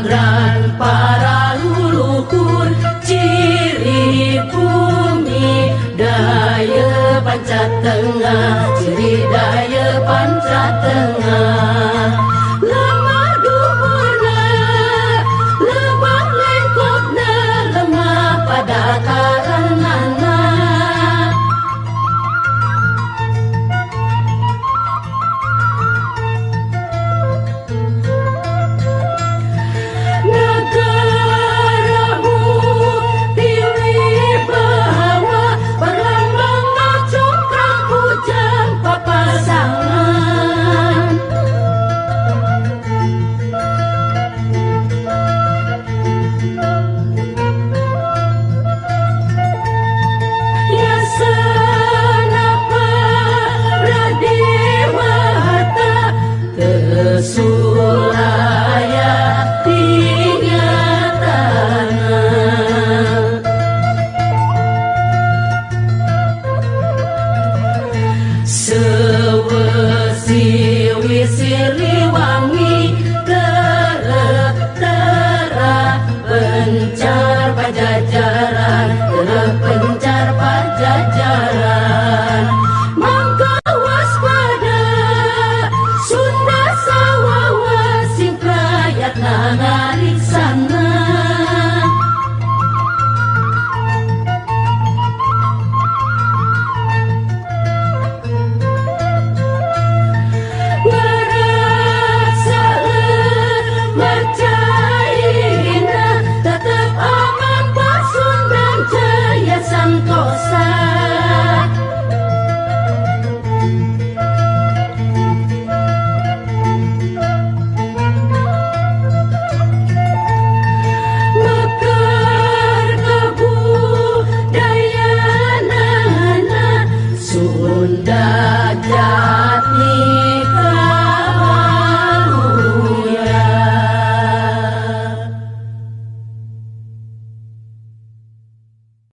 Candran para leluhur ciri bumi daya panca tengah, ciri daya panca tengah. Lemah duhurna, lebah lengkopna, lemah pada karenana. Sulaya tingatana sewesi wisiliwangi tera pencar pajajaran, tera pencar pajajaran. Mangka waspada Sunda sawawa sing prayatna nari.